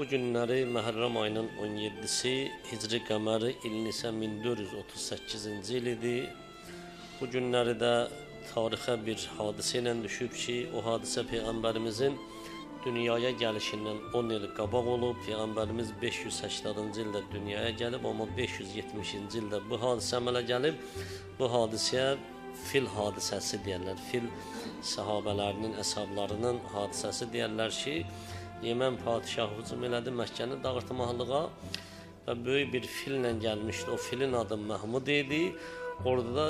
Bu günləri Məhərrəm ayının 17-si, Hicri qəməri ilin isə 1438-ci il idi. Bu günləri də tarixə bir hadisə ilə düşüb ki, o hadisə Peyğəmbərimizin dünyaya gəlişindən 10 il qabaq olub. Peyğəmbərimiz 580-cı ildə dünyaya gəlib, amma 570-ci ildə bu hadisə əmələ gəlib. Bu hadisəyə fil hadisəsi deyərlər. Fil səhabələrinin, əshablarının hadisəsi deyərlər ki, Yemən padişahı hücum elədi Məkkəni dağıtmaqlığa və böyük bir fillə gəlmişdi. O filin adı Məhmud idi. Orada da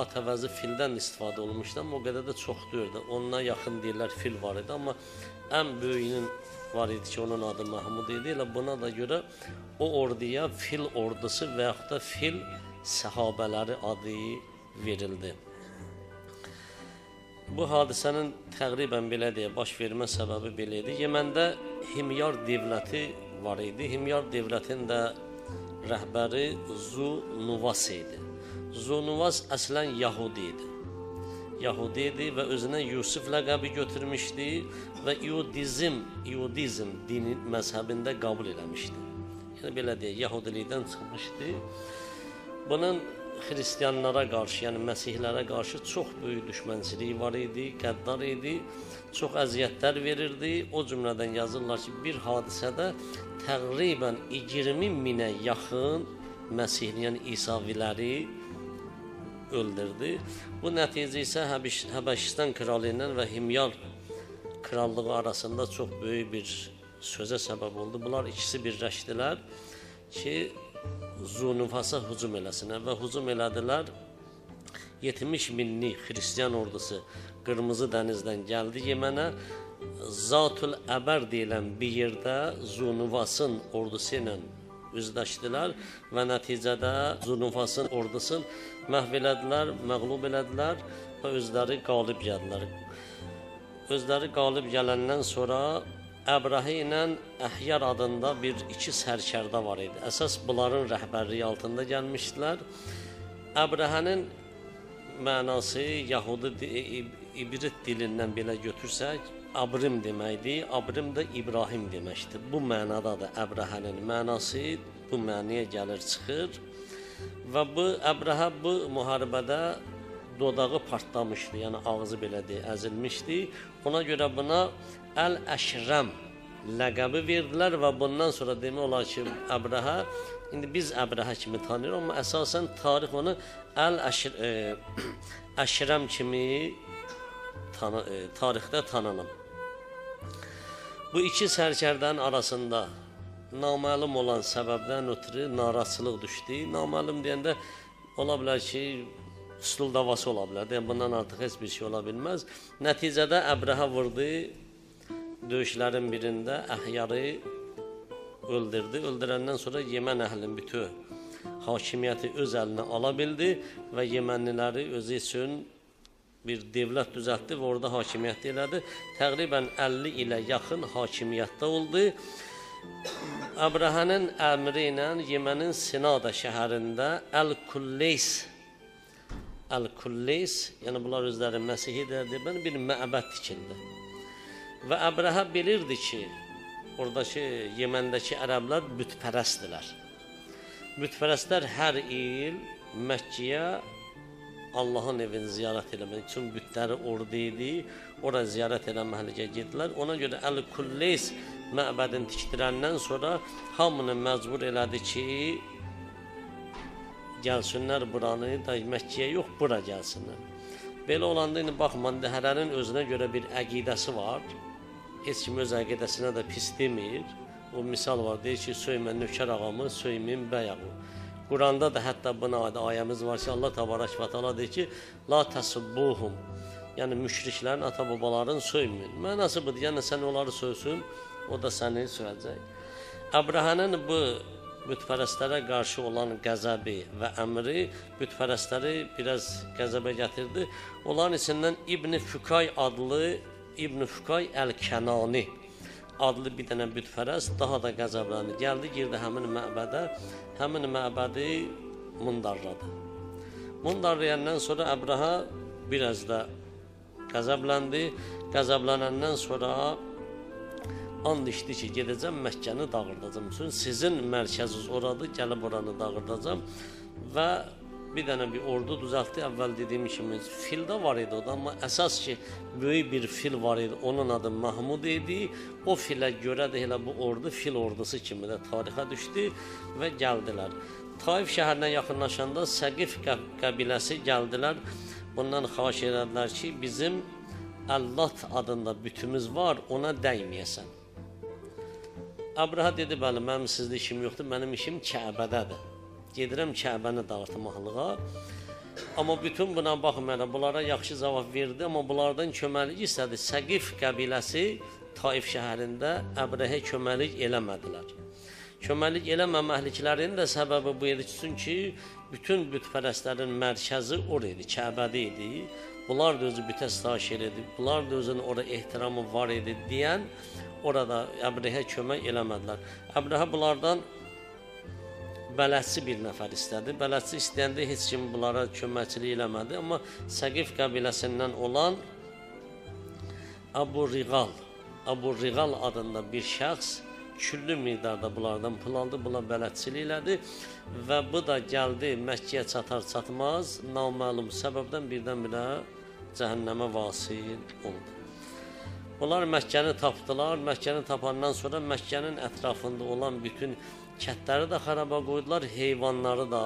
at əvəzi fildən istifadə olunmuşdu, amma o qədər də çox deyildi. Ondan yaxın deyirlər fil var idi, amma ən böyüyünün var idi ki, onun adı Məhmud idi. Elə buna da görə o orduya fil ordusu və yaxud da fil səhabələri adı verildi. Bu hadisənin təqribən belə deyə baş vermə səbəbi belə idi. Yeməndə Himyar dövləti var idi. Himyar dövlətinin də rəhbəri Zu Nuvas idi. Zu Nuvas əslən Yahudi idi. Yahudi idi və özünə Yusuf ləqəbi götürmüşdü və İudizm dini məzhəbində qəbul eləmişdi. Yəni belə deyək, Yahudilikdən çıxmışdı. Bunun xristianlara qarşı, yəni məsihlərə qarşı çox böyük düşmənçiliyi var idi, qəddar idi, çox əziyyətlər verirdi. O cümlədən yazırlar ki, bir hadisədə təqribən 20 minə yaxın məsihli, yəni İsaviləri öldürdü. Bu nəticə isə Həbəşistan kralı ilə və Himyar krallığı arasında çox böyük bir sözə səbəb oldu. Bunlar ikisi birləşdilər ki, Zunufasa hücum eləsinlər və hücum elədilər. 70 minlik xristian ordusu Qırmızı dənizdən gəldi Yemənə. Zatül Əbər deyilən bir yerdə Zunufasın ordusu ilə üzləşdilər və nəticədə Zunufasın ordusunu məhv elədilər, məğlub elədilər və özləri qalib gəldilər. Özləri qalib gələndən sonra Əbrahə ilə Əhyar adında bir iki sərkərdə var idi. Əsas bunların rəhbərliyi altında gəlmişdilər. Əbrahənin mənası Yahudi İbrit dilindən belə götürsək, Abrim deməkdir. Abrim də İbrahim deməkdir. Bu mənadadır Əbrahənin mənası, bu məniyə gəlir, çıxır. Və bu Əbrahə bu müharibədə dodağı partlamışdı, yəni ağzı belə deyək, əzilmişdi. Ona görə buna Əl-Əşrəm ləqəbi verdilər və bundan sonra demək olar ki, Əbrəhə, indi biz Əbrəhə kimi tanıyırıq, amma əsasən tarix onu Əl-Əşrəm kimi tarixdə tanınıb. Bu iki sərkərdənin arasında naməlum olan səbəbdən ötürü narazılıq düşdü. Naməlum deyəndə ola bilər ki, üslul davası ola bilər. Yəni, bundan artıq heç bir şey ola bilməz. Nəticədə Əbrəhə vurdu, döyüşlərin birində Əhyarı öldürdü. Öldürəndən sonra Yemən əhlinin bütün hakimiyyəti öz əlinə ala bildi və Yemənliləri özü üçün bir dövlət düzəltdi və orada hakimiyyət elədi. Təqribən 50 ilə yaxın hakimiyyətdə oldu. Əbrəhənin əmri ilə Yemənin Sinada şəhərində Əl-Kulleys, yəni bunlar özləri Məsihidir, bir məbəd tikildi. Və Əbrəhə bilirdi ki, oradakı Yeməndəki ərəblər bütpərəstdilər. Bütpərəstlər hər il Məkkəyə Allahın evini ziyarət eləmək üçün bütləri orada idi, ora ziyarət eləməklə getdilər. Ona görə Əl-Kulleys məbədini tikdirəndən sonra hamını məcbur elədi ki, gəlsinlər buranı, da Məkkəyə yox, bura gəlsinlər. Belə olanda indi baxma, indi hərənin özünə görə bir əqidəsi var. Heç kim öz əqidəsinə də pis demir. O misal var, deyir ki, söymə nökər ağamı, söyməyin bəy ağı. Quranda da hətta buna aid ayəmiz var ki, Allah təbarək və təala deyir ki, la təsubbuhum, yəni müşriklərin ata-babalarını söyməyin. Mənası budur, yəni sən onları söysün, o da səni söyəcək. Əbrəhənin bu bütpərəstlərə qarşı olan qəzəbi və əmri bütpərəstləri biraz qəzəbə gətirdi. Onların içindən İbn-i Fükay adlı, İbn-i Fükay Əl-Kənani adlı bir dənə bütpərəst daha da qəzəbləndi. Gəldi, girdi həmin məbədə, həmin məbədi mundarladı. Mundarlayandan sonra Əbrəhə biraz da qəzəbləndi. Qəzəblənəndən sonra And içdi ki, gedəcəm Məkkəni dağıdacam. Çünki sizin mərkəziniz oradır, gəlib oranı dağıdacam. Və bir dənə bir ordu düzəltdi. Əvvəl dediyim kimi fil də var idi o da, amma əsas ki, böyük bir fil var idi, onun adı Mahmud idi. O filə görə də elə bu ordu fil ordusu kimi də tarixə düşdü və gəldilər. Taif şəhərinə yaxınlaşanda Səqif qəbiləsi gəldilər. Bundan xahiş elədilər ki, bizim Əllat adında bütümüz var, ona dəyməyəsən. Əbrəhə dedi, bəli, mənim sizdə işim yoxdur, mənim işim Kəbədədir. Gedirəm Kəbəni dağıtmaqlığa. Amma bütün buna baxmayaraq, bunlara yaxşı cavab verdi, amma bunlardan köməklik istədi. Səqif qəbiləsi Taif şəhərində Əbrəhə köməklik eləmədilər. Köməklik eləməməkliklərinin də səbəbi bu idi ki, çünki bütün bütpərəstlərin mərkəzi or idi, Kəbədə idi. Bunlar da özü bütə sitayiş edirdi, bunlar da özünün orada ehtiramı var idi deyən orada Əbrəhə kömək eləmədilər. Əbrəhə bunlardan bələdçi bir nəfər istədi. Bələdçi istəyəndə heç kim bunlara köməkçilik eləmədi. Amma Səqif qəbiləsindən olan Əbu Riğal adında bir şəxs küllü miqdarda bunlardan pul aldı, buna bələdçilik elədi və bu da gəldi Məkkəyə çatar çatmaz naməlum səbəbdən birdən-birə cəhənnəmə vasil oldu. Bunlar Məkkəni tapdılar. Məkkəni tapandan sonra Məkkənin ətrafında olan bütün kətləri də xaraba qoydular, heyvanları da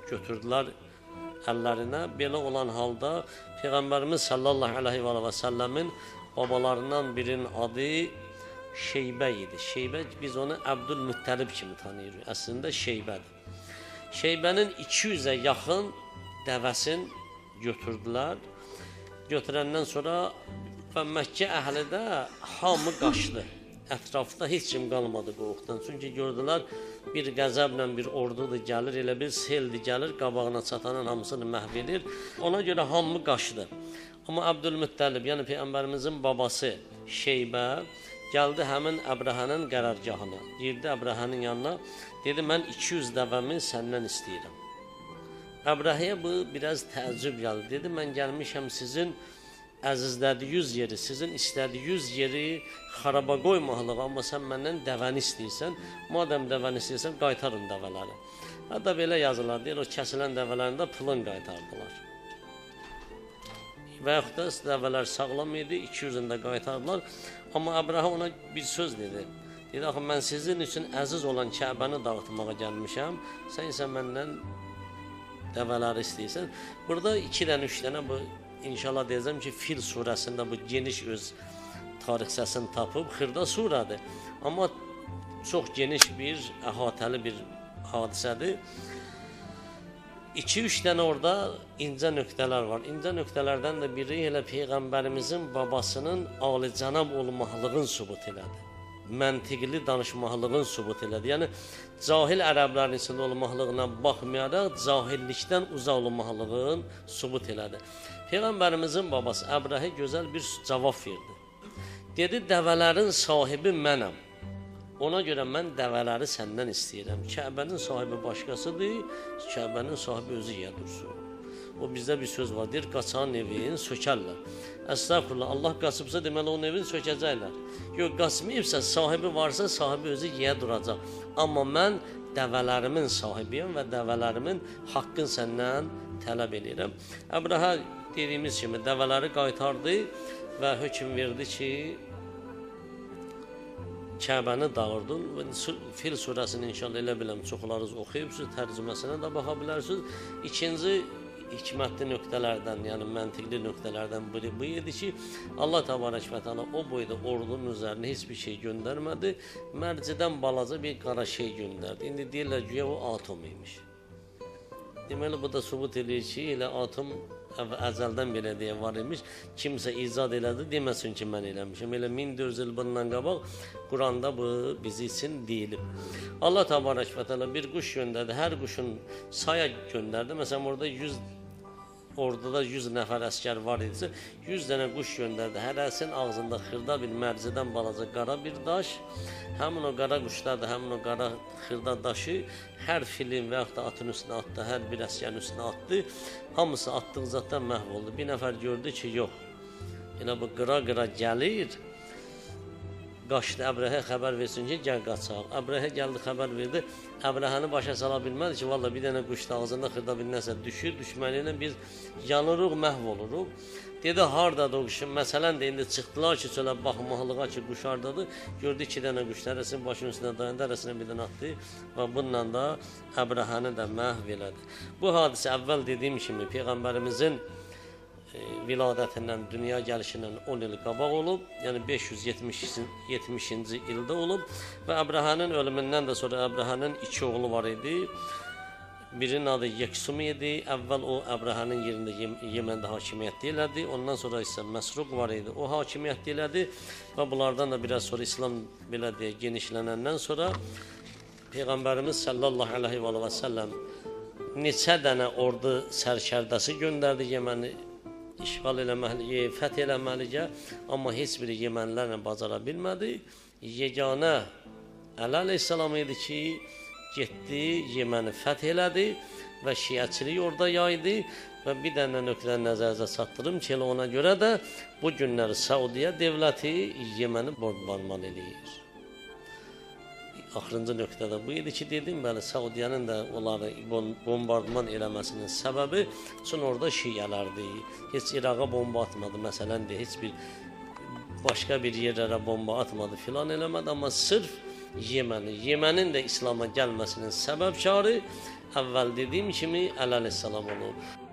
götürdülər əllərinə. Belə olan halda Peyğəmbərimiz sallallahu əleyhi və səlləmin babalarından birinin adı Şeybə idi. Şeybə, biz onu Əbdülmüttəlib kimi tanıyırıq. Əslində Şeybədir. Şeybənin 200-ə yaxın dəvəsini götürdülər. Götürəndən sonra və Məkkə əhli də hamı qaçdı. Ətrafda heç kim qalmadı qovuqdan. Çünki gördülər bir qəzəblə bir ordudur gəlir, elə bir seldir gəlir, qabağına çatanın hamısını məhv edir. Ona görə hamı qaçdı. Amma Əbdülmüttəlib, yəni Peyğəmbərimizin babası Şeybə gəldi həmin Əbrəhənin qərargahına. Girdi Əbrəhənin yanına, dedi, mən 200 dəvəmi səndən istəyirəm. Əbrəhəyə bu biraz təəccüb gəldi. Dedi, mən gəlmişəm sizin əzizlədiyiniz yeri, sizin istədiyiniz yeri xaraba qoymaqlığa, amma sən məndən dəvəni istəyirsən. Madəm dəvəni istəyirsən, qaytarın dəvələri. Hətta belə yazırlar, deyir, o kəsilən dəvələrini də pulun qaytardılar. Və yaxud da dəvələr sağlam idi, 200-ünü də qaytardılar. Amma Əbrəhə ona bir söz dedi. Dedi, axı, mən sizin üçün əziz olan Kəbəni dağıtmağa gəlmişəm, sən isə məndən dəvələri istəyirsən. Burada 2 dənə, 3 dənə bu, İnşallah deyəcəm ki, Fil surəsində bu geniş öz tarixçəsini tapıb, xırda surədir. Amma çox geniş bir, əhatəli bir hadisədir. 2-3 dənə orada incə nöqtələr var. İncə nöqtələrdən də biri elə Peyğəmbərimizin babasının alicənab olmaqlığın sübut elədi. Məntiqli danışmaqlığın sübut elədi. Yəni, cahil ərəblərin içində olmaqlığına baxmayaraq, cahillikdən uzaq olmaqlığın sübut elədi. Peyğəmbərimizin babası Əbrəhə gözəl bir cavab verdi. Dedi, dəvələrin sahibi mənəm. Ona görə mən dəvələri səndən istəyirəm. Kəbənin sahibi başqasıdır, Kəbənin sahibi özü yeyə dursun. O bizdə bir söz var, deyir, qaçan evin sökərlər. Əstəğfurullah, Allah qaçıbsa deməli onun evini sökəcəklər. Yox, qaçmayıbsa, sahibi varsa, sahibi özü yeyə duracaq. Amma mən dəvələrimin sahibiyəm və dəvələrimin haqqını səndən tələb edirəm. Əbrəhə dediyimiz kimi dəvələri qaytardı və hökm verdi ki, Kəbəni dağırdın. Fil surəsini inşallah elə biləm, çoxlarınız oxuyubsünüz, tərcüməsinə də baxa bilərsiniz. İkinci hikmətli nöqtələrdən, yəni məntiqli nöqtələrdən biri bu idi ki, Allah təbarək və təala o boyda ordunun üzərinə heç bir şey göndərmədi. Mərcidən balaca bir qara şey göndərdi. İndi deyirlər güya o atom imiş. Deməli, bu da sübut edir ki, elə atom əzəldən belə deyə var imiş. Kimsə icad elədi, deməsin ki, mən eləmişim. Elə 1400 il bundan qabaq Quranda bu bizi üçün deyilib. Allah təbarək və təala bir quş göndərdi, hər quşun saya göndərdi. Məsələn, orada 100, orduda 100 nəfər əskər var idisə, 100 dənə quş göndərdi. Hərəsinin ağzında xırda bir mərcidən balaca qara bir daş. Həmin o qara quşlar da, həmin o qara xırda daşı hər filin və yaxud da atın üstünə atdı, hər bir əskərin üstünə atdı. Hamısı atdığı zətdən məhv oldu. Bir nəfər gördü ki, yox, elə bu qıra-qıra gəlir. Qaçdı Əbrəhə xəbər versin ki, gəl qaçaq. Əbrəhə gəldi, xəbər verdi. Əbrəhəni başa sala bilmədi ki, valla bir dənə quş da ağzında xırda bir nəsə düşür, düşməli ilə biz yanırıq, məhv oluruq. Dedi, hardadır o quşun? Məsələn də indi çıxdılar ki, çölə baxmaqlığa ki, quş hardadır. Gördü 2 dənə quş hərəsinin başının üstünə dayandı, hərəsinə bir dənə atdı və bununla da Əbrəhəni də məhv elədi. Bu hadisə əvvəl dediyim kimi Peyğəmbərimizin viladətindən, dünya gəlişindən 10 il qabaq olub, yəni 570-ci ildə olub və Əbrəhənin ölümündən də sonra Əbrəhənin 2 oğlu var idi. Birinin adı Yeksum idi, əvvəl o Əbrəhənin yerində Yeməndə hakimiyyət elədi, ondan sonra isə Məsruq var idi, o hakimiyyət elədi və bunlardan da biraz sonra İslam belə deyə genişlənəndən sonra Peyğəmbərimiz sallallahu əleyhi və səlləm neçə dənə ordu sərkərdəsi göndərdi Yeməni işğal eləməli, fəth eləməliyə, amma heç biri Yemənlərlə bacara bilmədi. Yeganə Əli əleyhissalam idi ki, getdi, Yeməni fəth elədi və şiəçilik orada yaydı və bir dənə nöqtəni nəzərinizə çatdırım ki, elə ona görə də bu günlər Səudiyyə dövləti Yeməni bombardman eləyir. Axırıncı nöqtədə bu idi ki, dedim, bəli, Səudiyyənin də onları bombardman eləməsinin səbəbi üçün orada şiələrdir. Heç İraqa bomba atmadı, məsələn də, heç bir başqa bir yerlərə bomba atmadı filan eləmədi, amma sırf Yeməni, Yemənin də İslama gəlməsinin səbəbkarı əvvəl dediyim kimi Əli əleyhissalam olub.